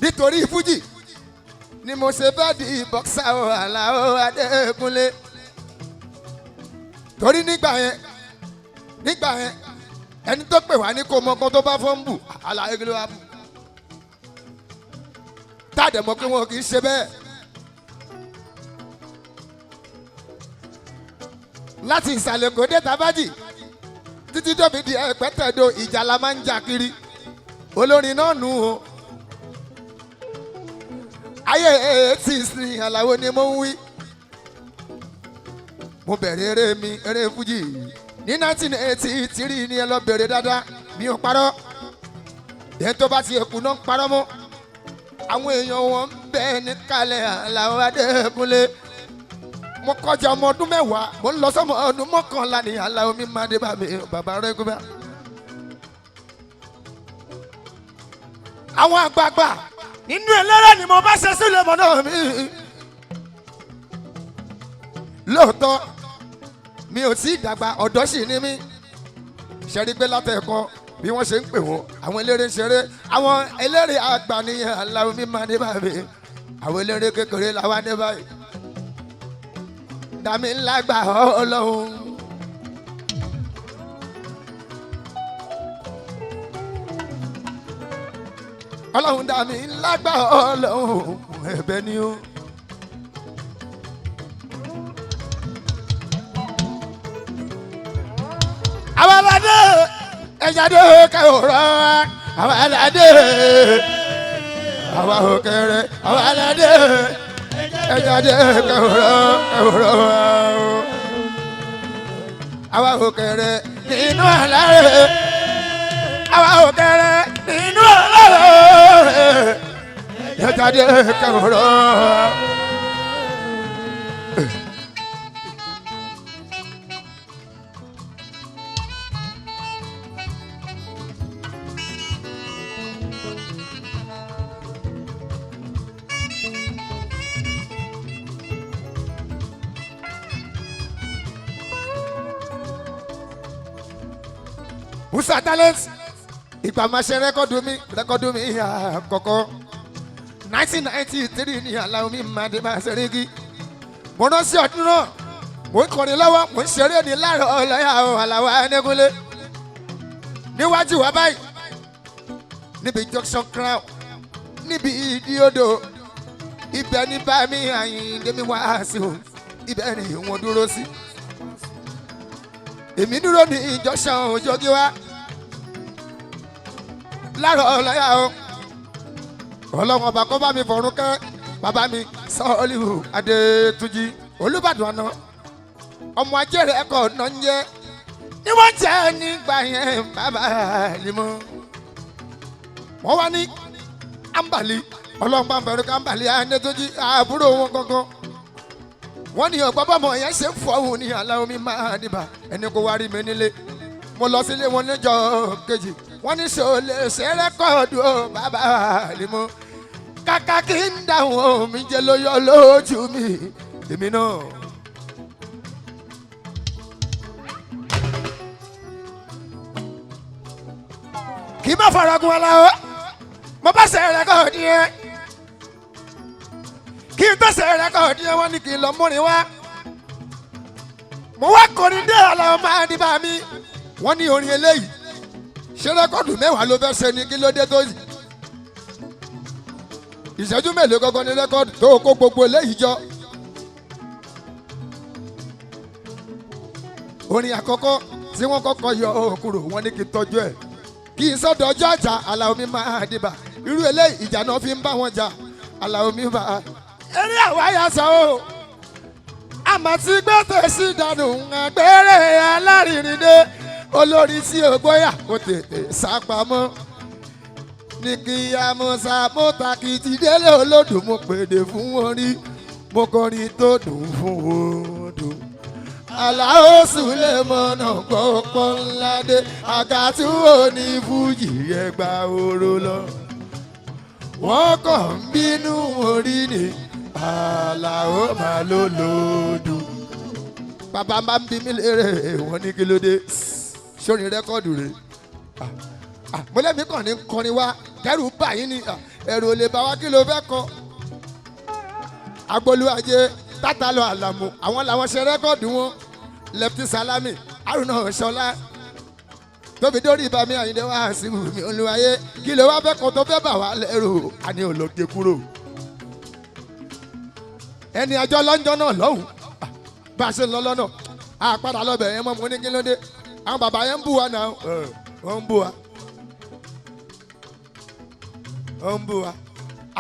Nítorí fújì ni mo ṣe fẹ́ di bọ́ksà o, Àlàó Adékúnlé. Torí nígbà yẹn, ẹni tó pè wá ní kó mọ kan tó bá fọ́n bù Àlàó kí ló wá bù táàdẹ̀ mọ̀ pé wọn kì í ṣe bẹ́ẹ̀. Láti ìsàlẹ̀ kò dé tábàjì títí tóbi di ẹ̀pẹ́tẹ̀dọ̀, ìjà la máa ń jà kiri. Olórin náà nù o. Ayé 80s ni Àlàó ni mo ń wí. Mo bẹ̀rẹ̀ eré mi, eré fújì, ní 1983 ni. Ẹ lọ bẹ̀rẹ̀ dáadáa, mi ò parọ́. Ẹni tó bá ti ẹkùn náà ń parọ́ mọ́ àwọn èèyàn wọn ń bẹ ní kalẹ̀. Àlàó Adékúnlé, mo kọjá ọmọ ọdún 10, mo ń lọ sọmọ ọdún 11 ní Àlàó mi máa dé bá mi bàbá rẹ kú bá. Àwọn àgbààgbà nínú eléré ni mo bá ṣe sílẹ̀ mọ́ náà mi. Lóòótọ́ mi ò tí ì dàgbà, ọ̀dọ́ sì ni mí. Ṣe rí pé látẹ̀kọ́ bí wọ́n ṣe ń pè wọ́n, àwọn eléré ń ṣeré, àwọn eléré àgbà nìyẹn. Àlàó mi máa dé báyìí, àwọn eléré kékeré làwọn dé báyìí. Dàmí ńlá gbà Ọlọ́run. Ọlọ́run dàmí ńlá gbà Ọlọ́run, ẹ̀bẹ̀ ni ó. Àwọn aládé ẹ̀yàdé kẹwòrán, àwọn aládé, àwa òkèrè, àwọn aládé ẹ̀yàdé kẹwòrán kẹwòrán, àwa òkèrè nínú àlàyé, àwa òkèrè nínú àlàyé, ẹ̀yàdé kẹwòrán. Musa Talent, ìgbà máa ṣe record mi, record mi àkọ́kọ́, 1993 ní Àlàó mi máa dé máa ṣeré kí. Mo rántí ọdún náà, mo ń kọrin lọ́wọ́, mo ń ṣeré ní láàárọ̀ ọlọ́yà Àlàó Adékúnlé. Níwájú wa báyìí, níbi Junction Crown, níbi ìdí odò, ibẹ̀ ní bá mi Àyìndé mi wá sí o, ibẹ̀ ni wọ́n dúró sí. Èmi dúró ní junction òjògì wa láàárọ̀ ọlọ́yà o. Ọlọ́run ọba kó bá mi fọ̀run kẹ́ bàbá mi Sọ́ọ́líhù Adétúnjì, Olúbàdàn àná, ọmọ ajẹ́rẹ́ ẹ̀kọ́ ọ̀nà ń jẹ́ ní wọ́n jẹ́ nígbà yẹn bàbá àlìmọ́. Wọ́n wá ní Ambali, Ọlọ́run bá ń fọ̀run kẹ́ Ambali Adétúnjì, àbúrò wọn gangan. Wọ́n ní ọ̀gbọ́n bọ́mọ yẹn ṣe ń fọ́hùn ní Aláwọ̀ mi máa dìbà ẹni kó wá rí mi nílé. Mo lọ sílé wọn níjọ́ kejì, wọ́n ní ṣò lè ṣe record o, bàbá àlìmọ́? Kàkà kí n dáhùn, omi jẹ́ ló yọ lójú mi èmi náà. Kì í má faragun aláwọ̀, mo bá ṣe record yẹn. Kí n tó ṣe record yẹn, wọ́n ní kí n lọ múrin wá. Mo wá kọrin dé, Aláwọ̀ máa ní bá mi. Wọ́n ní orin eléyìí, ṣé record 10 ló fẹ́ ṣe ni? Kí ló dé tó yìí? Ìṣẹ́jú mélòó gangan ní record tó kó gbogbo eléyìí jọ? Orin àkọ́kọ́ tí wọ́n kọ́kọ́ yọ kúrò, wọ́n ní kí n tọ́jú ẹ̀, kí n sọ́dọ̀ ọjọ́ àjà. Àlàó mi máa dìbà irú eléyìí, ìjà náà fi ń bá wọn jà. Àlàó mi máa eré àwáyà sọ o, àmọ́ tí gbẹ́tẹ̀ sí dànù àgbẹ̀rẹ̀ alárinrin dé, olórí tí o gbóyà kò tètè sápamọ́ ní kí amọ̀sá mọ́tàkìtì délé olódò. Mo pèdè fún orí, mo kọrin tó dùn fún odò. Àlàó Sùlẹ̀mọ́nà gbọ́pọ̀ ńlá dé, àgàtú òní fújì ẹgbà oró lọ. Wọ́n kàn ń bínú orí ni Àlàó máa ló lòdù. Bàbá máa ń bí mi léèrè, wọ́n ní kí ló dé sórí record rẹ̀. Mo lẹ́mìí kàn ní kọrin wá kẹ́rù bà yín ni, ẹ̀rù ò lè bá wa, kí ló fẹ́ kọ. Agbolúwàjẹ tátàlọ àlàmù, àwọn làwọn ṣe record wọn. Lefty Salami, Haruna Ṣọlá, tóbi dórí ibà mi Àyìndé wá sí mi olúwayé, kí ló wá fẹ́ kọ́ tó fẹ́ bà wá lẹ́rù? Àní ò lọ gé kúrò. Ẹni àjọ lọ́njọ́ náà lọ́hùn, bá a ṣe ń lọ lọ́nà àpàdà lọ́bẹ̀ yẹn mọ́. Mo ní kí ló dé? Àwọn bàbá yẹn ń bù wá náà, wọ́n ń bù wá, wọ́n ń bù wá.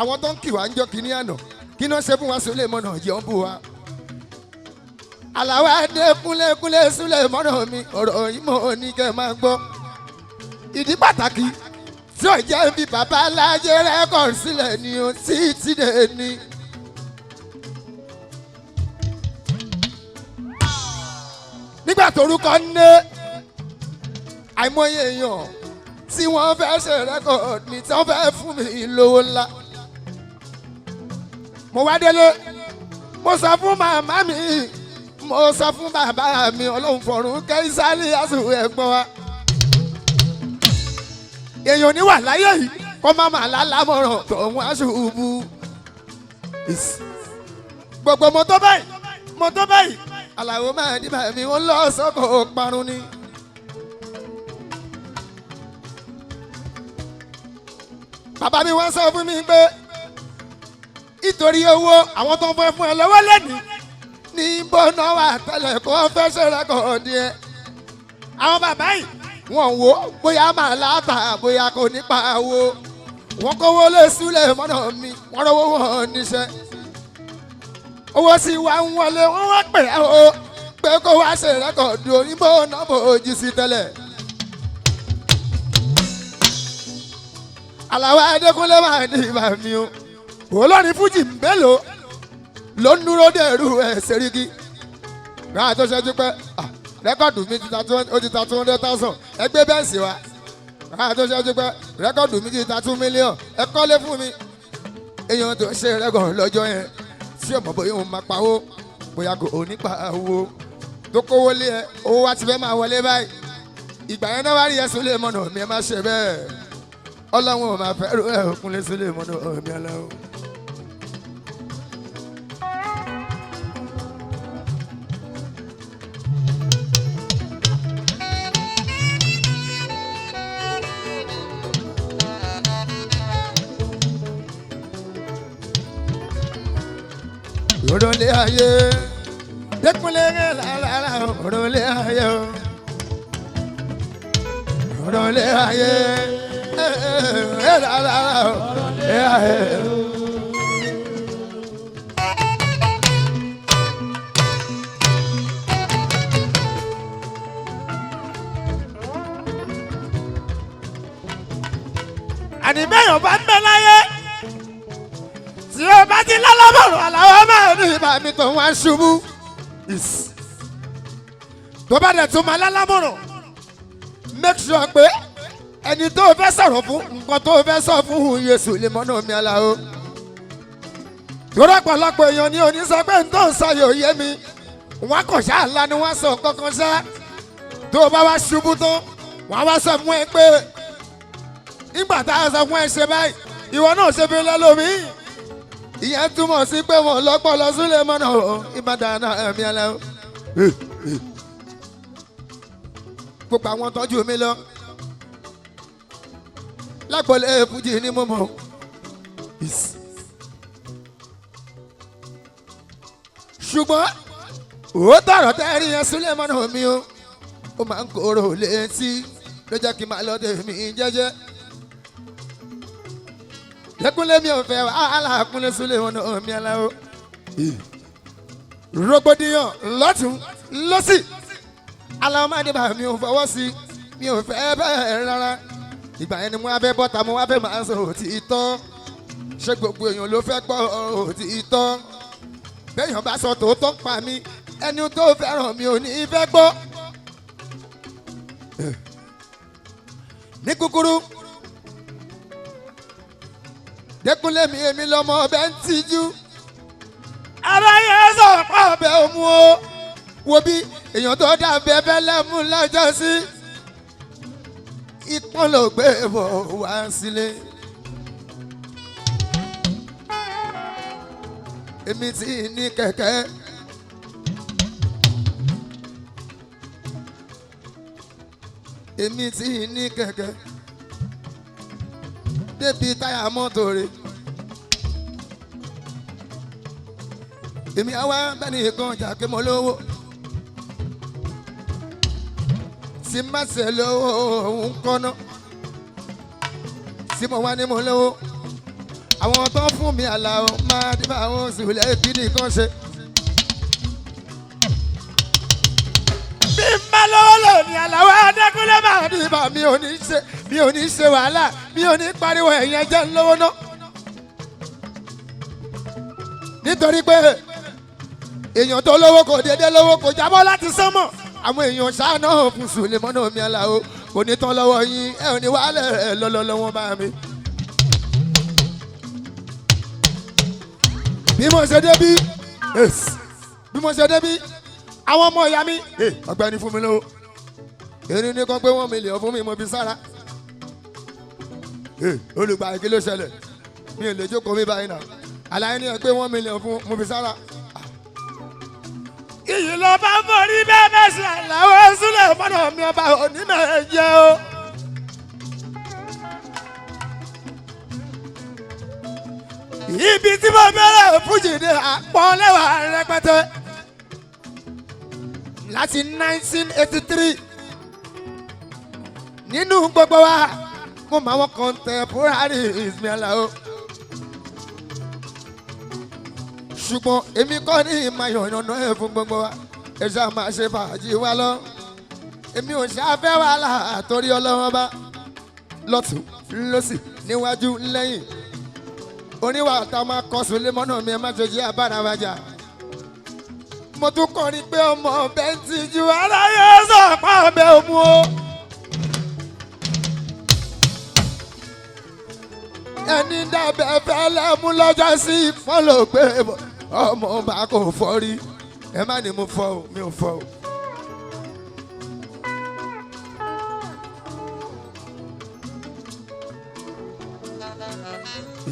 Àwọn tó ń kì wá ń jọ kínní àná, kí ni wọ́n ṣe fún wa? Sílẹ̀ mọ́nà jẹ́ ń bù wá. Àlàó Adé kúnlẹ̀kúnlẹ̀ sílẹ̀ mọ́nà mi, ọ̀rọ̀ yìí mọ̀ ní kẹ́ máa gbọ́. Ìdí pàtàkì tí ò jẹ́ bí bàbá alájẹ record sílẹ̀ ni ó títí dé ní. Nígbà torúkọ ń né àìmọye èèyàn tí wọ́n fẹ́ ṣe record mi, tí wọ́n fẹ́ fún mi lówó ńlá. Mo wá délé, mo sọ fún màmá mi, mo sọ fún bàbá mi, ọlọ́run fọ̀run kẹ́sálí àsùn ẹ̀gbọ́n wa. Èèyàn ní wà láyé yìí kó má má lálámọ̀ràn tọ̀hún aṣùbù. Gbogbo mo tó báyìí, mo tó báyìí, Àlàó máa ní bàmí mi, wọ́n lọ sọ́kò parun ni. Bàbá mi wọ́n sọ fún mi pé nítorí owó àwọn tó ń fẹ́ fún ẹ lọ́wọ́ lẹ́nu ní bọ́nà wà tẹ́lẹ̀ kó fẹ́ ṣe record ẹ. Àwọn bàbá yìí wọ́n wò bóyá màá láta, bóyá kò ní pa owó. Wọ́n kówó lé súlẹ̀ mọ́nà mi, wọ́n rọwọ́ wọn níṣẹ́. Owó sì wá ń wọlé, wọ́n wá pè é o pé kó wá ṣe record òyìnbó náà bòójì sí tẹ́lẹ̀. Àlàó Adékúnlé máa ní ìbá mi o. Olórin fújì mélòó ló ń dúró dèrú ẹ̀ Sẹ́ríkì? Ráà tó ṣẹ́jú pé record mi ti ta ó ti ta 200,000, ẹ gbé bẹ́ẹ̀sì wa. Ráà tó ṣẹ́jú pé record mi ti ta 2 million, ẹ kọ́lé fún mi. Èèyàn tó ṣe record lọ́jọ́ yẹn tí ọmọ bóyá òun máa pawó, bóyá kò ní pa owó tó kówó lé ẹ, owó wa ti fẹ́ máa wọlé báyìí. Ìgbà yẹn náà wá rí ẹsùn lè mọ̀nà mi, ẹ má ṣe bẹ́ẹ̀. Ọlọ́run ò máa fẹ́ rú ẹ̀ òkun lé sílé mọ̀nà mi ọlọ́run. Òròlé ayé dẹkùnlé rẹ lára, òròlé ayé o, òròlé ayé rẹ lára, òròlé ayé o. Àní bẹ́ẹ̀ bá ń bẹ láyé tí o bá ti lọ́lọ́bọ̀rọ̀, Àlàó máa ní ìbá mi tó wá ṣubú. Tó bá dẹ̀ tún máa lálámọ̀ràn, make sure pé ẹni tó o fẹ́ sọ̀rọ̀ fún, nǹkan tó o fẹ́ sọ fún Yéṣu lè mọ́nà mi Àlàó. Torí ọ̀pọ̀lọpọ̀ èèyàn ní òní sọ pé n tó ń sọ yóò yé mi, wọn kò ṣáà ńlá ni wọ́n sọ kankan ṣá. Tó o bá wá ṣubú tán, wọ́n á wá sọ fún ẹ pé nígbà tá a sọ fún ẹ ṣe báyìí, ìwọ náà ṣe fi lẹ́lòmíì. Ìyẹn túmọ̀ sí pé wọ́n lọ́pọ̀lọ́ súlẹ̀ mọ́nà o ìbàdàn náà ẹ̀mí ẹlẹ́ o. Gbogbo àwọn tọ́jú mi lọ lágbọ̀lẹ̀ fújì ni mo mọ̀. Ṣùgbọ́n òótọ́ ọ̀rọ̀ tẹ́ rí yẹn súlẹ̀ mọ́nà mi o, ó máa ń korò létí, ló jẹ́ kí n máa lọ tèmi jẹ́jẹ́. Lẹ́kúnlé mi ò fẹ́ wàhálà, kúnlé súlẹ̀ mọ́nà mi aláwọ̀. Rògbòdìyàn lọ́tún lọ́sì, aláwọ̀mọ́débà mi ò fọwọ́ sí, mi ò fẹ́ bẹ́ẹ̀ rárá. Ìgbà yẹn ni mo wá fẹ́ bọ́ta, mo wá fẹ́ máa sọ òtítọ́. Ṣé gbogbo èèyàn ló fẹ́ gbọ́ òtítọ́? Béèyàn bá sọ tòótọ́ pa mí, ẹni tó fẹ́ràn mi ò ní fẹ́ gbọ́. Ní kúkúrú, Dékúnlé mi èmi lọ́mọ ọbẹ̀ ń tijú. Aráyé sọ̀rọ̀ pa ọbẹ̀ òmu o. Wo bí èèyàn tó dà bẹ́ẹ̀ lẹ́mú lọ́jọ́ sí. Ìpọ́n ló gbé bọ̀ wá sílé. Èmi ti ní kẹ̀kẹ́. Èmi ti ní kẹ̀kẹ́. Débi táyà mọ́tò rẹ̀. Èmi àwa bẹ́ẹ̀ ni kan jà pé mo lówó. Tí má ṣe lówó òun kọ́nà. Tí mo wá ní mo lówó. Àwọn tó ń fún mi àlàó máa dé bá àwọn oṣù lẹ́ẹ̀kí nìkan ṣe. Bí n bá lówó lónìí àlàó Adékúnlé máa ní ibà mi ò ní ṣe mi ò ní ṣe wàhálà mi ò ní pariwo ẹ̀yìn ẹjẹ́ ń lówó ná. Nítorí pé èèyàn tó lówó kò déédé lówó kò jábọ́ láti sánmọ̀ àwọn èèyàn ṣáná fún Sùlẹ̀mọ́nà mi àlàó kò ní tán lọ́wọ́ yín ẹ ò ní wàhálẹ̀ ẹ lọ́lọ́lọ́wọ́ bá mi. Bí mo ṣe débí bí mo ṣe débí àwọn ọmọ ìyá mi ọ̀gbẹ́ni fún mi lówó erin ní kan pé 1 million fún mi mo fi sára olùgbà kí ló ṣẹlẹ̀ mi ò lè jókòó mi báyìí náà àlàyé ni ẹ pé 1 million fún mo fi sára. Iyì ló bá ń forí bẹ́ẹ̀ mẹ́sì àlàó sílẹ̀ mọ́nà mi ọba onímọ̀ ẹ̀jẹ̀ o. Ibi tí mo bẹ̀rẹ̀ fújì ní àpọ́nlẹ́wà rẹpẹtẹ láti 1983 nínú gbogbo wa mo mọ àwọn contemporaries mi àlàó ṣùgbọ́n èmi kọ́ ní ìmọ̀ ìyànnà ẹ̀ fún gbogbo wa ẹ ṣáà máa ṣe fàájì wa lọ èmi ò ṣàfẹ́ wàhálà torí ọlọ́wọ́n bá lọ́tún lọ́sì níwájú lẹ́yìn oníwà tá a máa kọ Sùlẹ́mọ́nà mi ẹ má ṣe jẹ́ abára wa jà mo tún kọrin pé ọmọ bẹ́ńtì ju aráyé sọ̀pá ọbẹ̀ òmu o. Ẹni dábẹ́ fẹ́lẹ́ mú lọ́jọ́ sí fọ́lọ́ pé ọmọ ọba kò fọ́ rí ẹ má ní mo fọ́ o mi ò fọ́ o.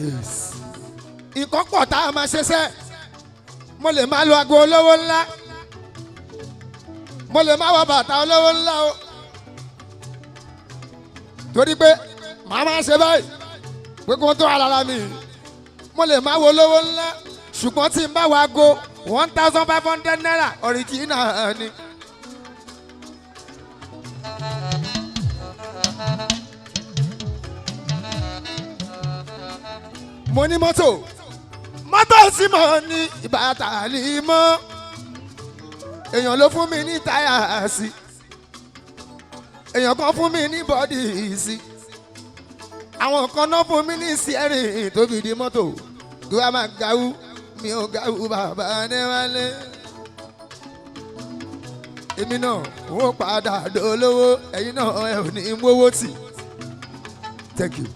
Yes. Nǹkan pọ̀ tá a máa ṣe sẹ́ mo lè máa lo aago olówó ńlá mo lè máa wọ bàtà olówó ńlá o torí pé màá máa ṣe báyìí pé kó tó ara mi mo lè máa wo olówó ńlá ṣùgbọ́n tí n bá wọ aago ₦1,500 original ni. Mo ní mọ́tò mọ́tò tí mo ní ìbàtà lè mọ́ èèyàn ló fún mi ní táyà sí èèyàn kan fún mi ní body sí àwọn kan náà fún mi ní steering tó fi di mọ́tò kí wàá máa gawú mi ò gawú bàbá níwálé èmi náà ó padà dolówó ẹ̀yin náà ẹ ò ní wówó tì. Thank you.